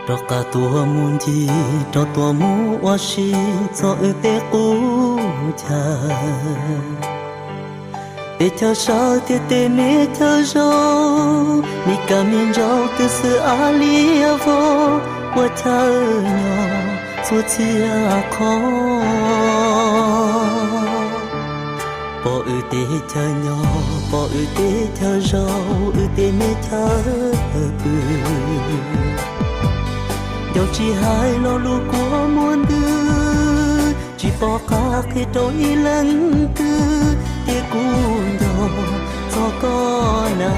Rov qab tuaj mus ncig, rov tuaj mus ua si txog wb tej qub chaw, tej chaw sawv thiab tej me chaw zaus, me kab me ntsaum twb xwb a liab vog ua chaw nyob txhua txhia qhov. Pom wb tej chaw nyob, pom wb tej chaw zaus, wb tej me chaw pw, nco tsis hais lo lus kua muag ntws, tsis pom qab qhia rau ib leeg twg, tias kuv nco txog koj na.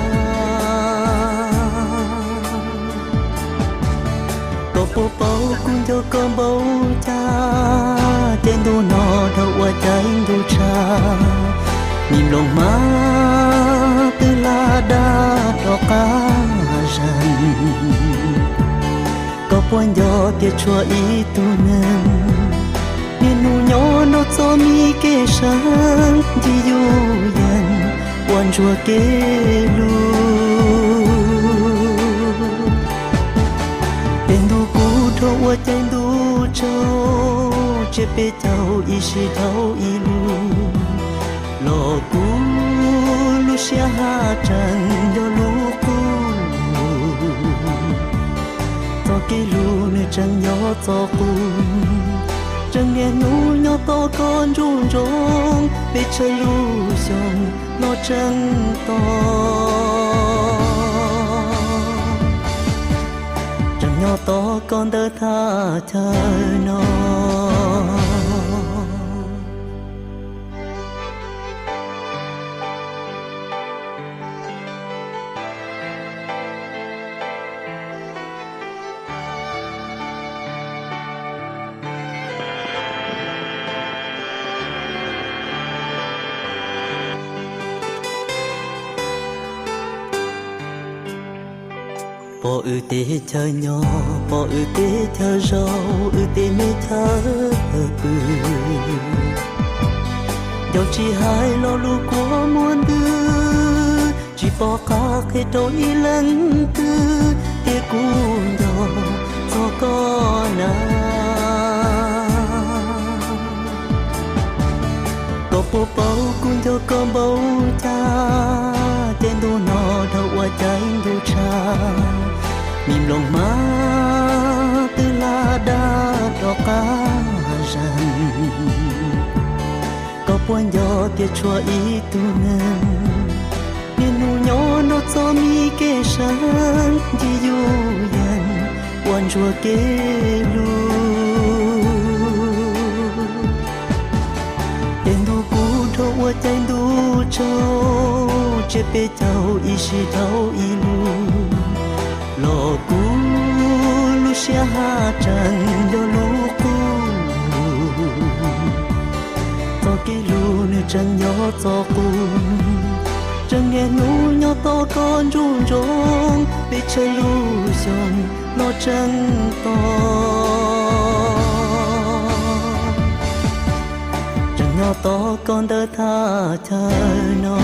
Koj puas paub kuv nco koj npaum cas, caij ntuj no dhau ua caij ntuj tshav, me nplooj hmab twb hla dab rov qab zeeg. Koj puas nco tias tshuav ib tug neeg, niaj hnub nyob nrog txoj me kev sab ncig yuj yees ua ntsuag kev lug. Caij ntuj kub dhau ua caij ntuj tsaug, tsiab peb caug ib sij dhau ib lug, los kuv lub siab haj tseem nco lub qub. Txoj kev hlub nws tseem nyob txoj qub, tseem niaj hnub nyob tos koj nruab nroo, peb tshaj lub xyoo los tseem tos, tseem nyob tos koj ntawm thaj chaw no. Pom wb tej chaw nyob, pom wb tej chaw zaus, wb tej me chaw pw, nco tsis hais lo lus kua muag ntws, tsis pom qab qhia rau ib leeg twg, tias kuv nco txog koj na. Koj puas paub kuv nco koj npaum cas, caij ntuj no dhau ua caij ntuj tshav, me nplooj hmab twb hla dab rov qab zeeg. Koj puas nco tias tshuav ib tug neeg, niaj hnub nyob nrog txoj me kev sab ncig yuj yees ua ntsuag kev lug. Caij ntuj kub dhau ua caij ntuj tsaug, tsiab peb caug ib sij dhau ib lug, los kuv lub siab haj tseem nco lub qub. Txoj kev hlub nws tseem nyob txoj qub, tseem niaj hnub nyob tos koj nruab nroo, peb tshaj lub xyoo los tseem tos, tseem nyob tos koj ntawm thaj chaw no.